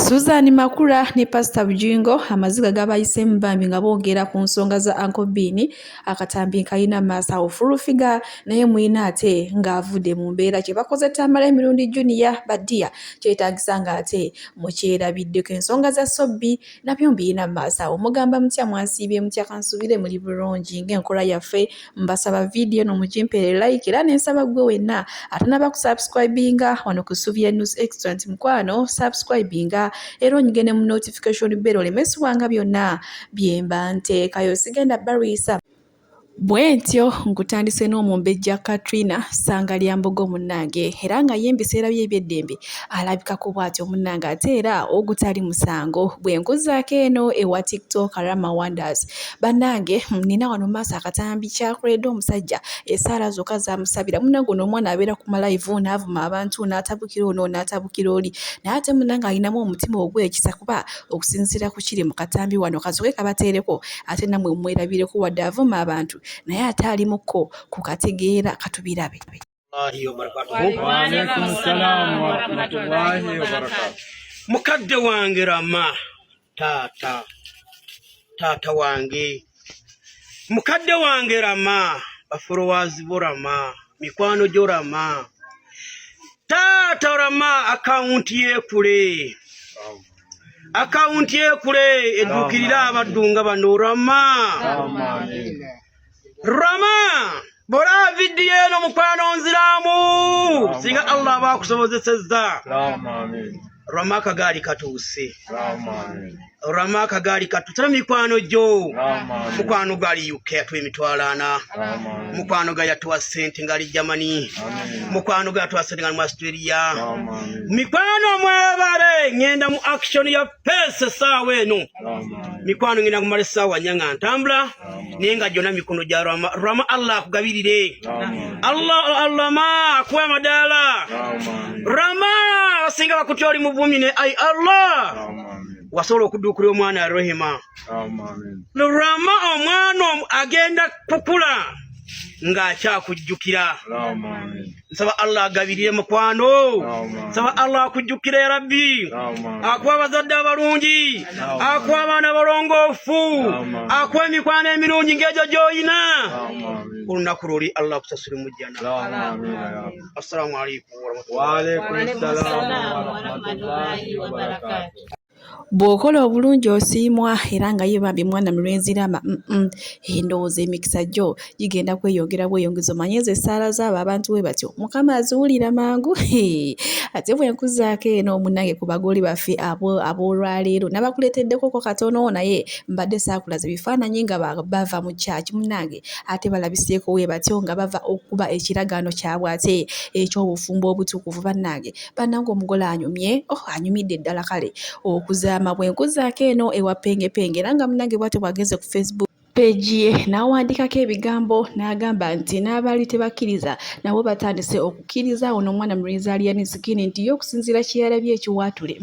Suzan Makula ne Pasita Bujingo amaziga gabayiseemu bambi nga boogera ku nsonga za Uncle Bean. Akatambi nkalina mu maaso awo full figure naye muyina ate ng'avudde mu mbeera. Kye bakoze Tamale Mirundi Junior ba dear kyetaagisa ng'ate mukyerabiddeko. Ensonga za Sobbi nabyo mbiyina mu maaso awo. Mugamba mutya, mwansiibye mutya? Kansuubire muli bulungi ng'enkola yaffe. Mbasaba vidiyo eno mugimpeere like era nensaba ggwe wenna atanaba kusubscribinga wano ku Suvia News Extra nti mukwano subscribinga era onyige ne mu notification bell oleme subwanga byonna byemba nteekayo. Sigenda balwisa bwe ntyo nkutandise n'omumbejja Katrina Ssangalyambogo munnange era nga ye mu biseera bye eby'eddembe alabikako bw'atyo munnange ate era ogutali musango bwe nkuzaako eno ewa TikTok Rama Wonders. Bannange nina wano maaso akatambi kyakoledde omusajja essaala zokka zamusabira. Munnange ono omwana abeera ku malive n'avuma abantu n'atabukira ono n'atabukira oli naye ate munnange alinamu omutima ogw'ekisa kuba okusinziira ku kiri mu katambi wano kasooke kabateereko ate nammwe mwerabireko wadde avuma abantu naye ate alimukko ku kategeera katubirabe. Mukadde wange Rama, taata taata wange, mukadde wange Rama, bafollowers bo Rama, mikwano gyo Rama, taata Rama, akawunti yekule, akawunti yekule edduukirira abaddu nga bano Rama. Rama, bw'olaba vidiyo eno mukwano nziraamu singa Allah aba akusobozesezza. Rama, akagaali katuuse. Rama, akagaali katuuse na mikwano gyo. Mukwano gali UK yatuwa 400,000. Mukwano ga yatuwa ssente ngali Germany. Mukwano ga yatuwa ssente ngali mu Australia. Mikwano mwebale, ngenda mu action ya pesa essaawa eno. Mikwano ngenda kumala essaawa 4 nga ntambula naye nga gyonna mikono gya Rama. Rama, Allah akugabirire. Allah Rama akuwe amadaala. Rama, singa bakutya oli muvumi ne ai Allah wasobola okudduukira omwana Rehema. Rama, omwana agenda kukula ng'akyakujjukira. Nsaba Allah agabirire mukwano, nsaba Allah akujjukire ya Rabbi, akuwa abazadde abalungi, akuwa abaana abalongoofu, akuwa emikwano emirungi ng'egyo gy'oyina. Ku lunaku luli Allah akusasule mu jjana. Assalamu alaikum warahmatullahi wabarakatuh. Bw'okola obulungi osiimwa era nga ye bambi mwana mulenzi Rama, endowooza emikisa gyo gigenda kweyongera bweyongezi. Omanye ezo essaala zaabo abantu bwe batyo Mukama aziwulira mangu. Ate bwe nkuzaako eno munnange ku bagole baffe ab'olwaleero nabakuleeteddekoko katono naye mbadde saakulaze bifaananyi nga bava mu church munnange ate balabiseeko we batyo nga bava okuba ekiragaano kyabwe ate eky'obufumbo obutukuvu. Bannange bannange omugole anyumye, oh anyumidde ddala kale okuzaama. Bwe nkuzaako eno ewa Penge Penge era nga munnange bw'atyo bw'agenze ku Facebook page ye n'awandiikako ebigambo n'agamba nti n'abaali tebakkiriza nabo batandise okukkiriza. Ono omwana mulenzi Alien Skin nti ye okusinziira kye yalabye ekiwaatule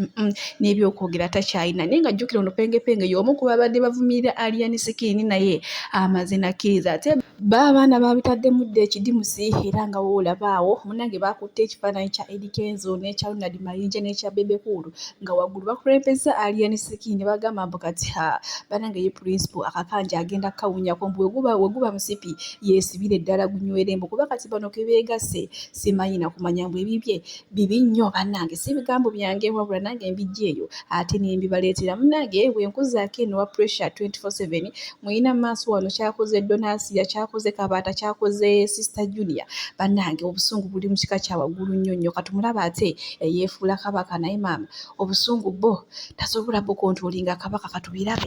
n'ebyokwogera takyalina naye nga jjukira ono Penge Penge y'omu ku babadde bavumirira Alien Skin naye amaze nakkiriza. Ate ba abaana babitaddemu dda ekidimusi era nga woolaba awo munnange bakutte ekifaananyi kya Eddy Kenzo n'ekya Ronald Mayinja n'ekya Bebe Cool nga waggulu bakulembeza Alien Skin ne bagamba mbu kati ha bannange ye principal akakanja agenda kukawunyako mbu weguba musipi yeesibire ddala gunywere mbu kuba kati bano ke beegasse simanyi na kumanya mbu ebibye bibi nnyo. Bannange si bigambo byange wabula nange mbijja eyo ate ne mbibaleetera. Munnange bwe nkuzaako eno wa Pressure 24/7 muyina mu maaso wano kyakoze Donasiya, kyakoze Kabaata, kyakoze Sister Junior. Bannange obusungu buli mu kika kya waggulu nnyo nnyo. Katumulaba ate eyeefuula kabaka naye maama obusungu bbo tasobola bukontrolinga kabaka. Katubirabe.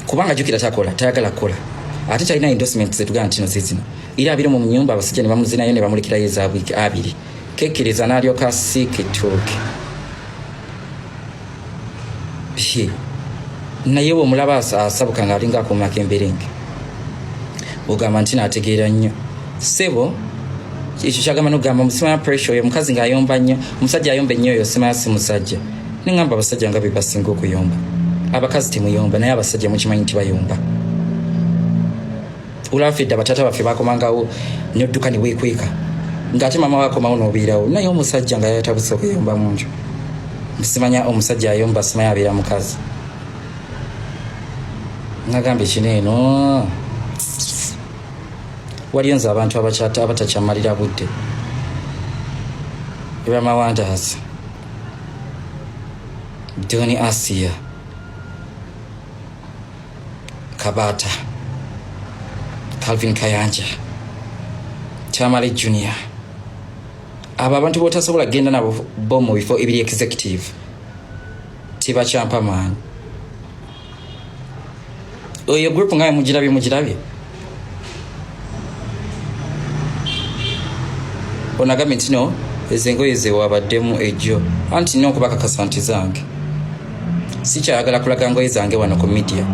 Kubanga jjukira takola, tayagala kukola, ate talina endorsement zetugamba nti no zizino era abiri mu nyumba abasajja ne bamuzinayo ne bamulekerayo eza wiiki 20 kekkiriza n'alyoka asiikituuke. Naye bwomulaba asabuka ng'alinga akuumako emberenge ogamba nti naategeera nnyo ssebo. Ekyo kyagamba nokugamba musimanya pressure oyo omukazi ng'ayomba nnyo, omusajja ayomba ennyo oyo simanya si musajja. Neŋŋamba abasajja nga be basinga okuyomba. Abakazi temuyomba naye abasajja mukimanyi nti bayomba. Olaba ffe dda bataata baffe bakomangawo nodduka ne weekweka ng'ate maama wakomawo n'obeerawo naye omusajja nga yatabuse okuyomba mu nju. Simanya omusajja ayomba, simanya abeera mukazi. Nagambye kino eno waliyo nze abantu abakyata abatakyamalira budde ebamawandaazi Doni Asia Kabata Calvin Kayanja Tamale Junior abo abantu botasobola kugenda nabo bo mu bifo ebiri executive tebakyampa maanyi. Oyo group nga mugirabye mugirabye onagambye nti no ezo engoye zewabaddemu ejjo anti nina okubakakasa nti zange sikyayagala kulaga ngoye zange wano ku media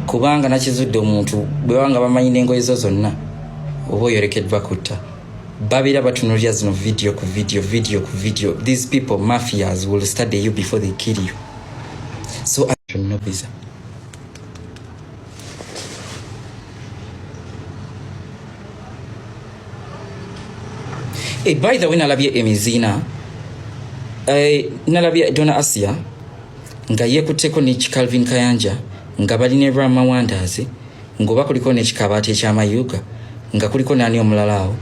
kubanga nakizudde omuntu bwe baba nga bamanyi n'engoye zo zonna oba oyolekeddwa kutta babeera batunulira zino video ku video video ku video. These people, mafias, will study you before they kill you, so I no visa. Hey, by the way, nalabye emiziina nalabye Donna Asia nga yeekutteko ne Calvin Kayanja nga bali ne Rama Wonders ng'oba kuliko n'ekikabaati eky'amayuga nga kuliko n'ani omulala awo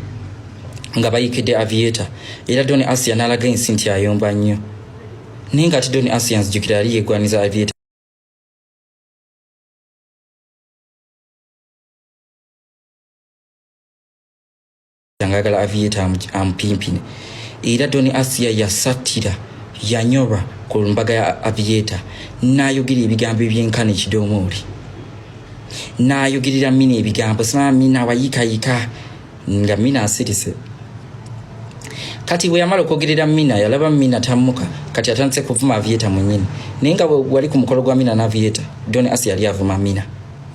nga bayiikidde Aviator. Era Don Asia n'alaga ensi nti ayomba nnyo, naye nga ate Don Asia nzijukira yali yeegwaniza Aviator ng'ayagala Aviator amupimpine. Era Don Asia yasattira yanyolwa ku mbaga ya Aviator n'ayogera ebigambo ebyenkana ekidoomooli, n'ayogerera Mina ebigambo simanya Mina wayiikayika nga Mina asirise. Kati bwe yamala okwogerera Mina yalaba Mina tammuka, kati atandise kuvuma Aviator mwennyini. Naye nga wali ku mukolo gwa Mina n'Aviator, Don Asia yali avuma Mina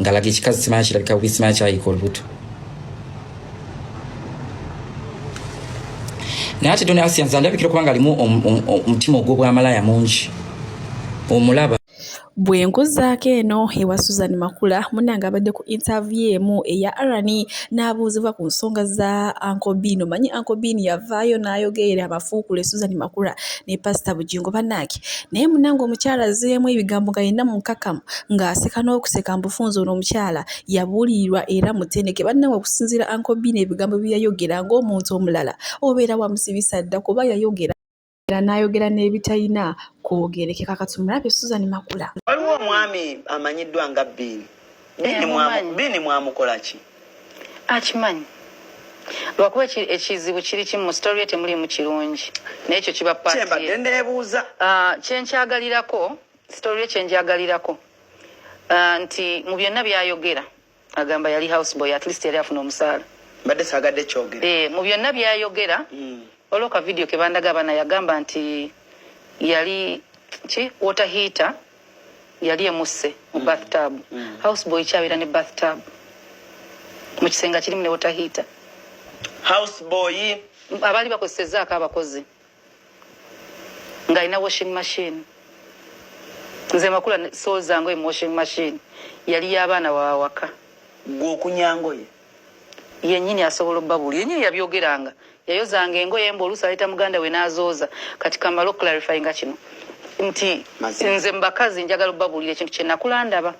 ng'alaga ekikazi simanya kirabika bubi, simanya kyayiika olubuto. Naye ate Don Asia nze andabikira okuba nga alimu omutima ogw'obwamalaya mungi omulaba. Bwe nkuzzaako eno ewa Susan Makula, munnange abadde ku interview emu eya Arani n'abuuzibwa ku nsonga za Uncle Bean. Omanyi Uncle Bean yavaayo n'ayogerera abafuukule Susan Makula ne Pasita Bugingo bannange. Naye munnange omukyala azzeemu ebigambo nga yenna mukkakkamu ng'aseka n'okuseka mbufunze ono omukyala yabuulirirwa era mutendeke. Bannange okusinziira Uncle Bean ebigambo bye yayogera ng'omuntu omulala obeera wamusibisa dda kuba yayogera n'ayogera n'ebitalina kwogerekeka. Katumulabe Susan Makula. Waliwo omwami amanyiddwa nga Bean. Bean mwamukola ki? Akimanyi lwakuba ekizibu kiri kimu, mu story ye temulimu kirungi, naye ekyo kiba part ye. Kyembadde nneebuuza. Kyenkyagalirako story ye, kyenjagalirako nti mu byonna byayogera agamba yali house boy, at least yali afuna omusaala. Mbadde saagadde kyogera. Mu byonna byayogera waliwo ka video ke bandaga abaana, yagamba nti yali ki water heater yali emusse mu bathtub. House boy kyabeera ne bathtub mu kisenge kirimu ne water heater? House boy. Abaali bakozesezaako abakozi ng'alina washing machine. Nze Makula sooza ngoye mu washing machine, yali y'abaana wawaka. Gwe okunya ngoye? Yennyini asobola obbabuulira, yennyini yabyogeranga, yayozanga engoye mbu oluusi aleeta muganda we n'azooza. Kati kamale okuclarifyinga kino nti nze mu bakazi njagala obbabuulira ekintu kye nakula ndaba.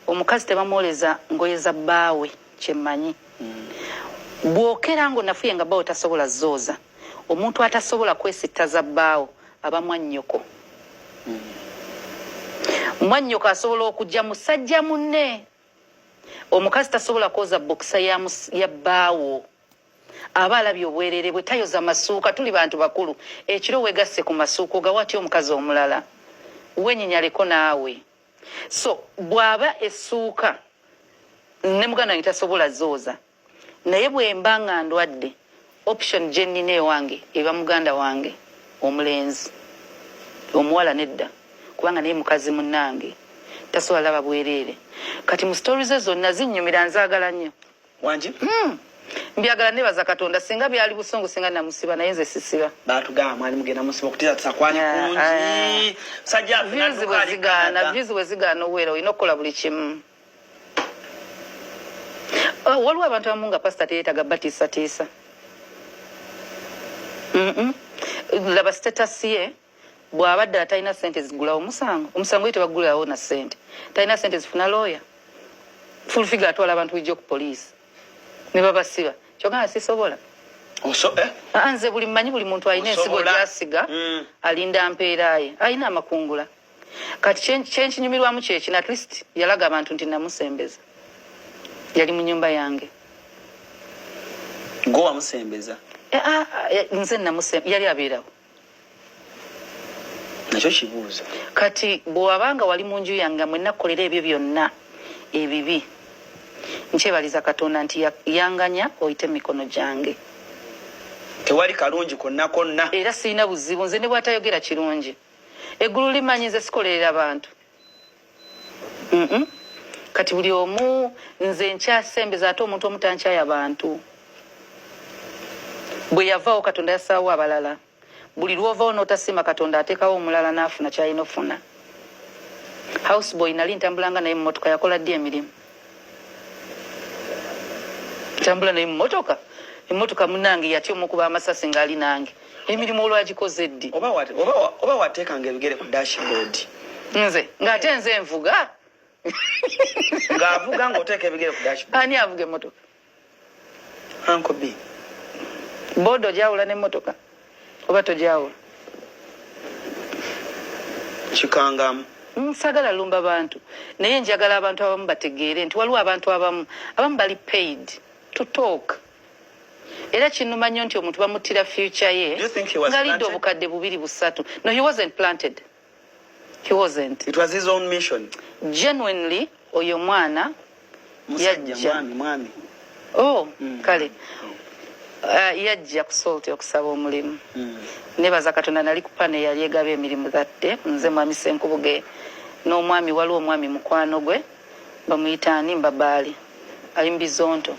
Omukazi tebamwoleza ngoye za bbaawe. Kyemmanyi, bw'okera ng'onafuye nga bbaawo tasobola zooza, omuntu atasobola kwesittaza bbaawo aba mwannyoko. Mwannyoko asobola okujja musajja munne. Omukazi tasobola kwoza bokisa ya bbaawo, aba alabye obwerere bwe. Tayoza masuuka. Tuli bantu bakulu, ekiro wegasse ku masuuka ogawa atya omukazi omulala? Wenyinyaleko naawe. So bw'aba essuuka ne muganda wange tasobola zooza, naye bwemba nga ndwadde, option gye nnina ewange eba muganda wange omulenzi. Omuwala nedda, kubanga naye mukazi munnange, tasobola laba bwereere. Kati mu story ze zonna zinnyumira, nzaagala nnyo. Wangi? Mbyagala, nebaza Katonda. Singa byali busungu singa namusiba, naye nze sisiba. Batugamba mwali mugenda musiba, okutiisatiisa kwali kungi. Sajja views bwe zigaana, views bwe zigaana oweera olina okukola buli kimu. Oh, waliwo abantu abamu nga pasita teyeetaga batiisatiisa. Laba status ye. Bw'aba ddala talina ssente zigulawo musango, omusango ye tebagulirawo na ssente, talina ssente zifuna looya. Full figure atwala abantu bulijjo ku poliisi ne babasiba, kyokka nga sisobola. Eh? Ah, nze buli mmanyi buli muntu alina ensigo gy'asiga alinda mpeera ye, alina amakungula. Kati kyenkinyumirwamu kyekino, at least yalaga abantu nti namusembeza, yali mu nyumba yange. Gwe wamusembeza? Eh, ah, eh, nze namusembeza, yali abeerawo. Nakyo kibuuzo. Kati bwewabanga wali mu nju yange nga mwenna kukolera ebyo byonna ebibi, nkyebaliza Katonda nti yanganya oyite mu mikono gyange. Tewali kalungi konna konna. Era sirina buzibu nze ne bwatayogera kirungi. Eggulu limanyi nze sikolerera bantu. Kati buli omu nze nkyasembeza, ate omuntu omu tankyaya bantu. Bwe yavaawo Katonda yassaawo abalala. Buli lw'ovaawo n'otasiima Katonda ateekawo omulala n'afuna ky'alina okufuna. House boy nali ntambulanga naye mu mmotoka, yakola ddi emirimu? Ntambula naye mu mmotoka, emmotoka munnange yatya omukuba amasasi ng'ali nange. Emirimu olwagikoze ddi? Oba wateekanga ebigere ku dashboard. Nze ng'ate nze nvuga. Ng'avuga ng'oteeka ebigere ku dashboard. Ani avuga emmotoka? Uncle B. Boda ogyawula n'emmotoka oba togyawula? Kikangamu. Sagala lumba bantu, naye njagala abantu abamu bategeere nti waliwo abantu abamu abamu bali paid to talk. Era kinnuma nnyo nti omuntu bamuttira future ye Do you think he was ng'alidde planted? obukadde bubiri busatu. No, he wasn't planted. He wasn't. It was his own mission. Genuinely oyo omwana Musajja yajja. mwami mwami. Oh, kale. Yajja ku Salt okusaba omulimu. Nebaza Katonda nali ku panel yali egaba emirimu that day. Nze mwami Ssenkubuge n'omwami, waliwo omwami mukwano gwe bamuyita ani, Mbabaali, ali mu Bizonto.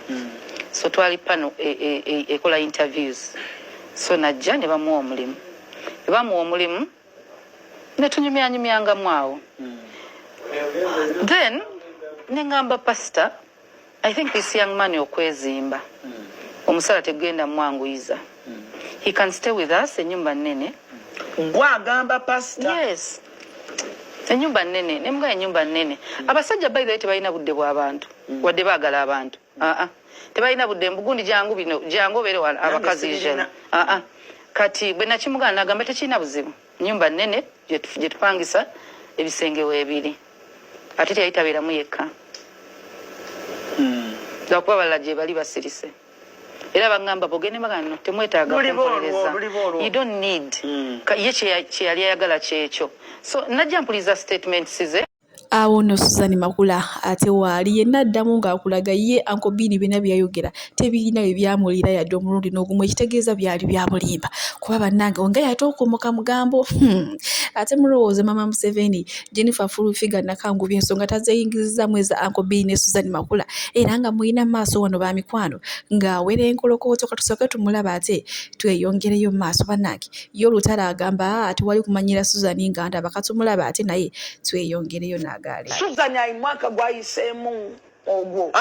So twali panel ekola interviews. So najja ne bamuwa omulimu. Ne bamuwa omulimu ne tunyumyanyumyangamu awo. Then ne ŋŋamba pastor, I think this young man okwezimba omusala tegenda mwanguyiza. He can stay with us, ennyumba nnene. Gwe agamba pastor? Yes. Ennyumba nnene, ne mugamba ennyumba nnene. Abasajja by the way tebalina budde bw'abantu, wadde baagala abantu. Tebalina budde, mbugundi jangu bino, jangu obeere wano abakazi sibirina. usually. Kati bwe nakimugamba nagamba tekirina buzibu. Nnyumba nnene gye tupangisa, ebisenge weebiri. Ate teyali tabeeramu yekka. Lwakuba abalala gye bali basirise. Era baŋŋamba bw'ogenda embaga no temwetaaga Luliba olwo, kumpolereza. luliba olwo. You don't need. Ye kye yali ayagala kyekyo. So najja mpuliza statements ze. Awo nno Susan Makula ate waali yenna addamu ng'akulaga ye Uncle Bean byonna bye yayogera tebirina bye byamulira yadde omulundi n'ogumu, ekitegeeza byali bya bulimba. Kuba bannange nga yatookomoka mugambo. Ate mulowooza Mama Museveni, Jennifer Full Figure Nakangubi ensonga tazeeyingizizaamu eza Uncle Bean ne Susan Makula, era nga muyina maaso wano ba mikwano ng'awera enkolokooto. Katusooke tumulaba ate tweyongereyo mu maaso bannange. Ye olutalo agamba tewali kumanyira Susan nga ndaba, katumulaba ate naye tweyongereyo n'agaale. Susan ayi mwaka gwayiseemu ogwo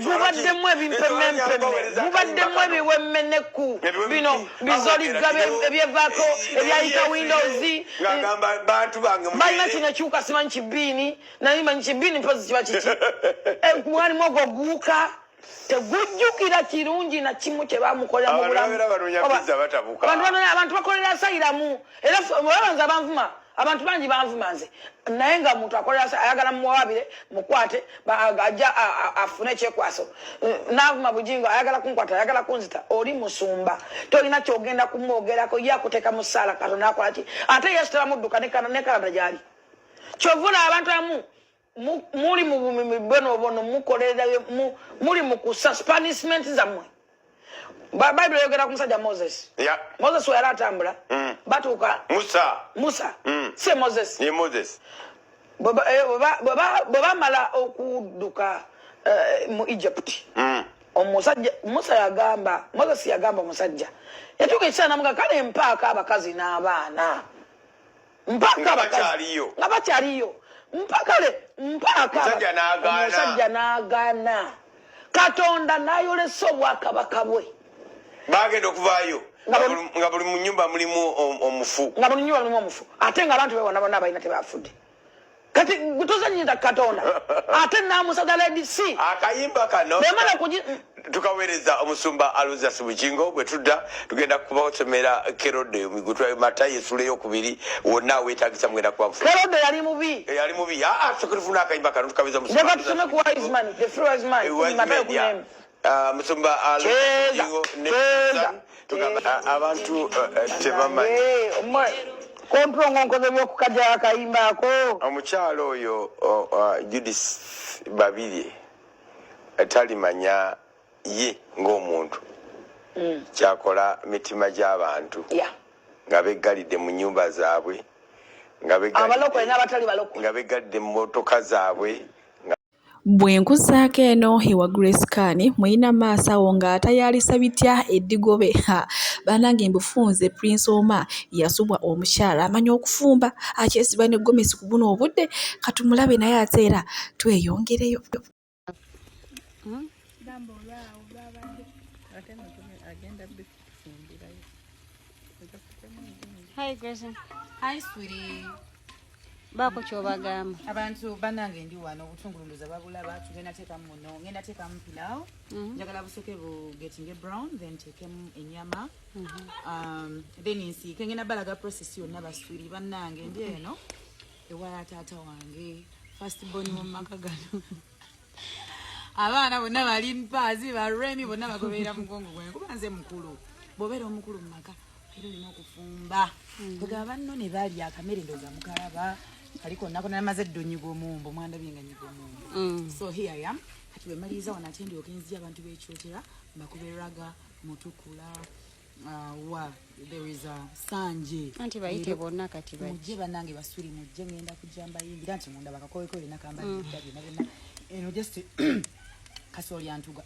gubaddemu ebimpemempeme, gubaddemu ebiwemmeneku, bino bizoliga ebyevaako ebyayita Windows balina kino ekiwuka simanyi kibiini, naye manyi kibiini mpozi kiba kiki, mwalimu ogwo guwuka tegujjukira kirungi na kimu kye bamukolera mu bulamu. Abantu bakolera asayiramu, era olaba banvuma, abantu bangi banvuma nze, naye nga omuntu akolera ayagala muwabire mukwate ajja afune ekyekwaso. Navuma Bujingo, ayagala kunkwata, ayagala kunzita. Oli musumba, tolina kyogenda kumwogerako, ye akuteeka mu ssaala Katonda akola ki? Ate Yesu tebamudduka ne Kanada gyali. Kyovula abantu amu muli mu bonobono, mukolera muli mu kusa punishment zammwe. Bayibuli eyogera ku musajja Moses. Moses we yali atambula, batuuka Musa. Musa. Si Moses. Ye Moses. Bwe bamala okudduka mu Egypt, omusajja Musa yagamba, Moses yagamba omusajja, yatuuka ekiseera namuga, kale mpaako abakazi n'abaana, mpaako abakazi nga bakyaliyo, mpakale mpaako. Omusajja n'agaana, Katonda n'ayolesa obwakabaka bwe. Bagenda okuvaayo. Nga buli mu nyumba mulimu omufu. Nga buli nyumba mulimu omufu, ate nga abantu be bonna bonna abalina tebafudde. Kati tozanyita Katonda ate namusaza Red Sea. Akayimba kano bwemala kugi tukaweereza omusumba Aloysius Bugingo. Bwe tudda tugenda kubasomera Kerode migutwa Matayo essula eyokubiri, wonna aweetagisa mugenda kuba mufu. Kerode yali mubi. Yali mubi. Aa, tukufuna akayimba kano tukaweza omusumba. Ndeka tusome ku wise man, the free wise man. Eh, wise Matayo man, yeah. 11. Ah, musumba Aloysius Cheza, Bugingo ne cheza. Susan, tugamba abantu tebamanyi. Eh, control ngonkoze byokukajja akayimba ako. Omukyalo oyo Judith Babirye talimanya ye ng'omuntu kyakola mitima gy'abantu nga beggalidde mu nyumba zaabwe, nga abalokole n'abatali balokole, nga beggalidde mu motoka zaabwe. Bwe nkuzaako eno ewa Grace Khan, muyina maaso awo ng'atayaalisa bitya eddigobe. Ha, bannange mbufunze Prince Omar yasubwa omukyala amanyi okufumba, akyesiba ne gomesi ku buno obudde. Katumulabe naye ate era tweyongereyo. Hi, Grace. Hi, sweetie. Baako ky'obagamba. Abantu bannange, ndi wano, obutungulu ndoza babulaba. Tugenda teekamu muno, ngenda teekamu pilawo. Njagala busoke bu getting brown, then teekemu ennyama. Then nsiike. Ngenda balaga process yonna, baswiri bannange. Ndi eno ewala taata wange, first born mu maka gano. Abaana bonna bali mpaazi, baremi bonna bagoberera mugongo gwange kuba nze mukulu. Bw'obeera omukulu mu maka era olina okufumba. Kwegamba banno ne balya akamere, ndowooza mukalaba kaliko nako. Namaze edda onyiga omuwumbo, mwandabye nga nyiga omuwumbo. So here I am. Kati bwe maliriza wano ate ndyoke nzija abantu b'ekyotera mbakube raga mutukula, wa there is a sanje. Anti bayite bonna kati bajje. Mujje bannange baswiri, mujje. Ngenda kujja mbayimbira nti munda bakakoweko yonna kambalidda byonna byonna. Eno just kasooli antuga.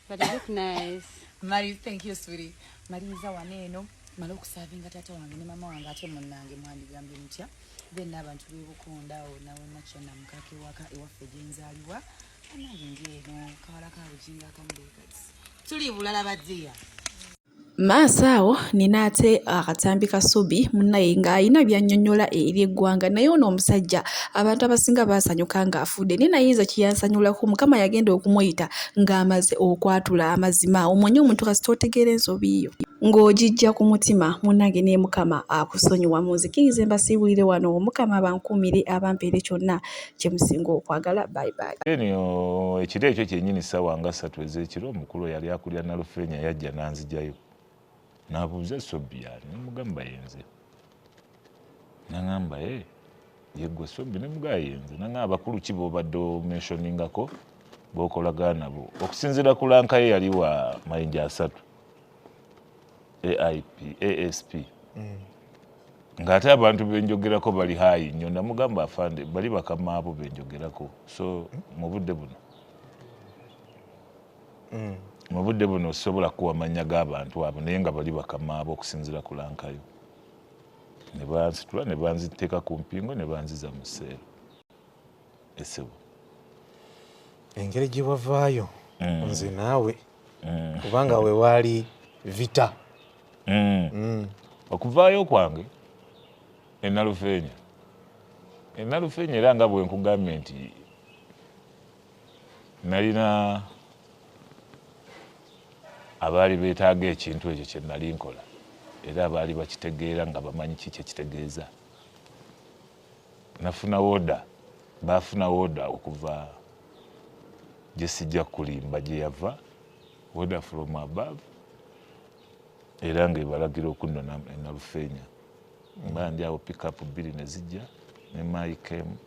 But you look nice. Mari, thank you, sweetie. Maliriza wano eno, male okusavinga taata wange ne mama wange. Ate munnange mwandigambye mutya? Then n'abantu b'ebukonda awo nawonna kyonna mukaka ewaka ewaffe gyenzaalibwa. Bannange, ndi eno kawala ka Bugingo akamubekati, tuli bulala baddiya. Maaso awo nina ate akatambi ka Sobi munnaye ng'ayina by'annyonnyola eri eggwanga. Naye ono omusajja abantu abasinga baasanyuka ng'afudde, naye nayinza kiyansanyulako Mukama yagenda okumuyita ng'amaze okwatula amazima. Omanyi omuntu kasita otegeera ensobi yo ng'ogijja ku mutima, munnange, ne Mukama akusonyiwa. Munzikirize mbasiibulire wano. Omukama abankuumire, abampeere kyonna kye musinga okwagala. Bye bye. Eno ekiro ekyo kyennyini, ssaawa nga 3 ez'ekiro, omukulu yali akulya Nalufeenya yajja n'anzijayo n'abuuza, "Sobbi yani?" Nemugamba, "Yenze." Naŋŋamba, "E, yeggwe Sobbi?" Nemugamba, "Yenze." Naŋŋamba, "Abakulu ki b'obadde omentioningako b'okolagana nabo?" Okusinziira ku rank ye yali wa mayinja 3, AIP, ASP, ng'ate abantu benjogerako bali high nnyo. Namugamba, "Afande, bali bakama abo benjogerako, so mu budde buno sobola kuwa mannya g'abantu abo, naye nga bali bakama abo okusinziira ku rank yo." Ne bansitula ne banziteeka ku mpingo ne banziza mu cell esebo. Engeri gye wavaayo nze naawe, kubanga we waali vita. Okuvaayo kwange enalufeenya, enalufeenya era nga bwe nkugambye nti nalina abaali beetaaga ekintu ekyo kye nali nkola, era abaali bakitegeera nga bamanyi ki kyekitegeeza. Nafuna order, baafuna order okuva gye sijja kulimba gye yava, order from above, era ng'ebalagira okunnona enalufeenya. Mba ndi awo, pickup 2 ne zijja ne maikemu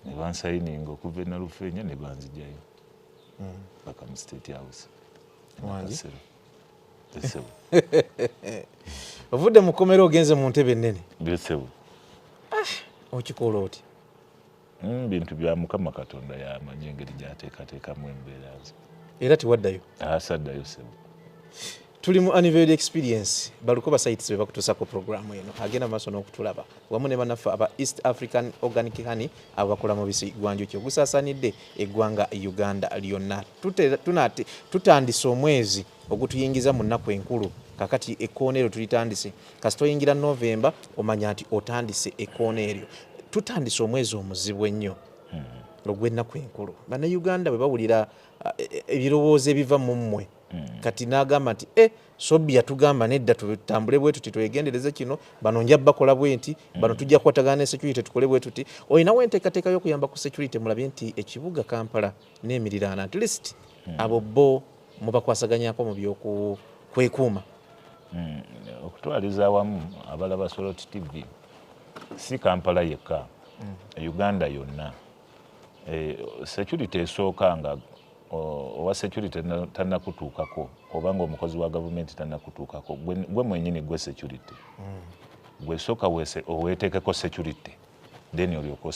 ne bansayininga okuva enalufeenya ne banzijayo paka mu State House. Wangi? Nakasero. Esebo. Ovudde mu kkomera ogenze mu ntebe ennene. Besebo. Okikola oti? Bintu bya Mukama Katonda, yamanyi engeri gyateekateekamu embeera ze. Era tewaddayo? Asaddayo, sebo. Tuli mu Unveiled Experience. Balukoba Sites be bakutuusako programu eno, agenda maaso n'okutulaba wamu ne bannaffe aba East African Organic Honey, abo bakola mubisi gwa njuki ogusaasaanidde eggwanga Uganda lyonna. Tutandise omwezi ogutuyingiza mu nnaku enkulu. Kakati ekkoona eryo tulitandise. Kasita oyingira Novemba omanya nti otandise ekkoona eryo. Tutandise omwezi omuzibu ennyo ogw'ennaku enkulu. Bannayuganda bwe bawulira ebirowoozo ebiva mu mmwe, kati n'agamba nti e Sobbi yatugamba nedda, tutambule bwe tuti, twegendereze kino, bano nja bakola bwe nti, bano tujja kukwatagana ne security tukole bwe tuti. Olinawo enteekateeka y'okuyamba ku security, mulabye nti ekibuga Kampala n'emiriraano at least abo bo mubakwasaganyako mu byokwekuuma? Okutwaliza awamu, abalaba Solot TV, si Kampala yekka, Uganda yonna, security esooka nga owa security tannakutuukako oba nga omukozi wa gavumenti tannakutuukako, gwe mwenyini gwe security. Gwe sooka oweeteekeko security, then olyoke